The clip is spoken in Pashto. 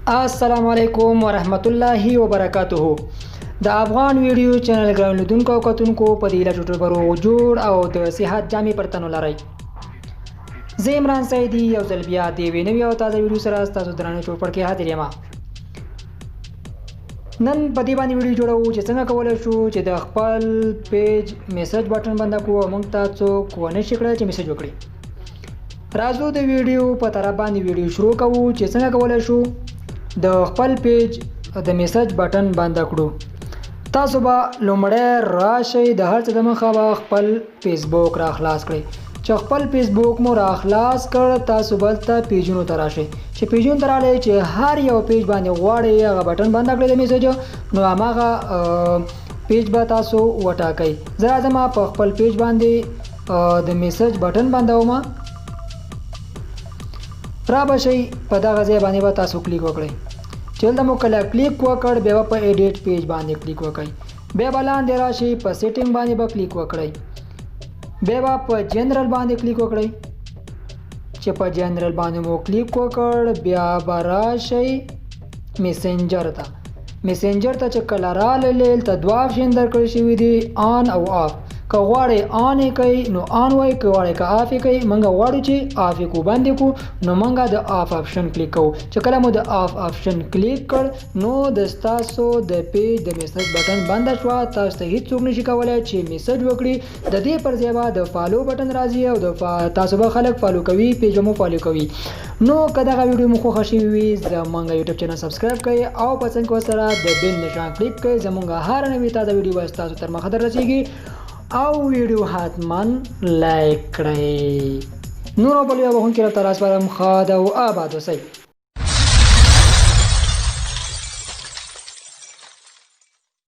السلام علیکم ورحمت الله وبرکاته. د افغان ویډیو چینل ګران لیدونکو او کتونکو، په دې هیله چې ټول به روغ جوړ او د صحت جامې پر تن ولرئ. زه عمران سعیدي یو ځل بیا د یوې نوې او تازه ویډیو سره ستاسو درانه چوپړ کې حاضر یم. نن په دې باندې ویډیو جوړوو چې څنګه کولی شو چې د خپل page message button بند کړو او موږ ته څوک ونه شي کړی چې میسج وکړي. راځو د ویډیو په طرف باندې ویډیو شروع کوو چې څنګه کولی شو د خپل page د message button بند کړو. تاسو به لومړی راشئ، د هر څه د مخه به خپل فیسبوک را خلاص کړئ. چې خپل فیسبوک مو را خلاص کړ، تاسو بل ته پیجونو ته راشئ. چې پیجونو ته رالئ، چې هر یو page باندې غواړئ هغه button بند کړئ د میسج، نو هماغه page به تاسو وټاکئ. زه راځم، په خپل page باندې د message button بندوم. را به شئ، په دغه ځای باندې به تاسو کلیک وکړئ. چې دلته مو کله کلیک وکړ، بیا به په edit page باندې کلیک وکړئ. بیا به لاندې راشئ، په setting باندې به کلیک وکړئ. بیا به په جنرال باندې کلیک وکړئ. چې په جنرال باندې مو کلیک وکړ، بیا به راشئ میسنجر ته. میسنجر ته چې کله رالئ، دلته دوه option درکړل شوي دي، on او off. که غواړئ on یې کړئ نو on وایي، که غواړئ که off یې کړئ. موږ غواړو چې off یې کړو، بند یې کړو، نو موږ د off option کلیک کوو. چې کله مو د off option کلیک کړ، نو د ستاسو د page د message button بنده شوه. تاسو ته هیڅوک نشي کولی چې میسج وکړي. د دې پر ځای به د follow button راځي او د تاسو به خلک follow کوي، page مو follow کوي. نو که دغه ویډیو مو خوښه شوې وي، زمونږ یوټیوب channel subscribe کړئ او په څنګ کې ورسره د bell نشان کلیک کړئ. زمونږ هره نوې تازه ویډیو به ستاسو تر مخه در رسیږي او ویډیو حتما like کړئ. نور بل یو هم کې راته راسپارم. ښاد او آباد اوسئ.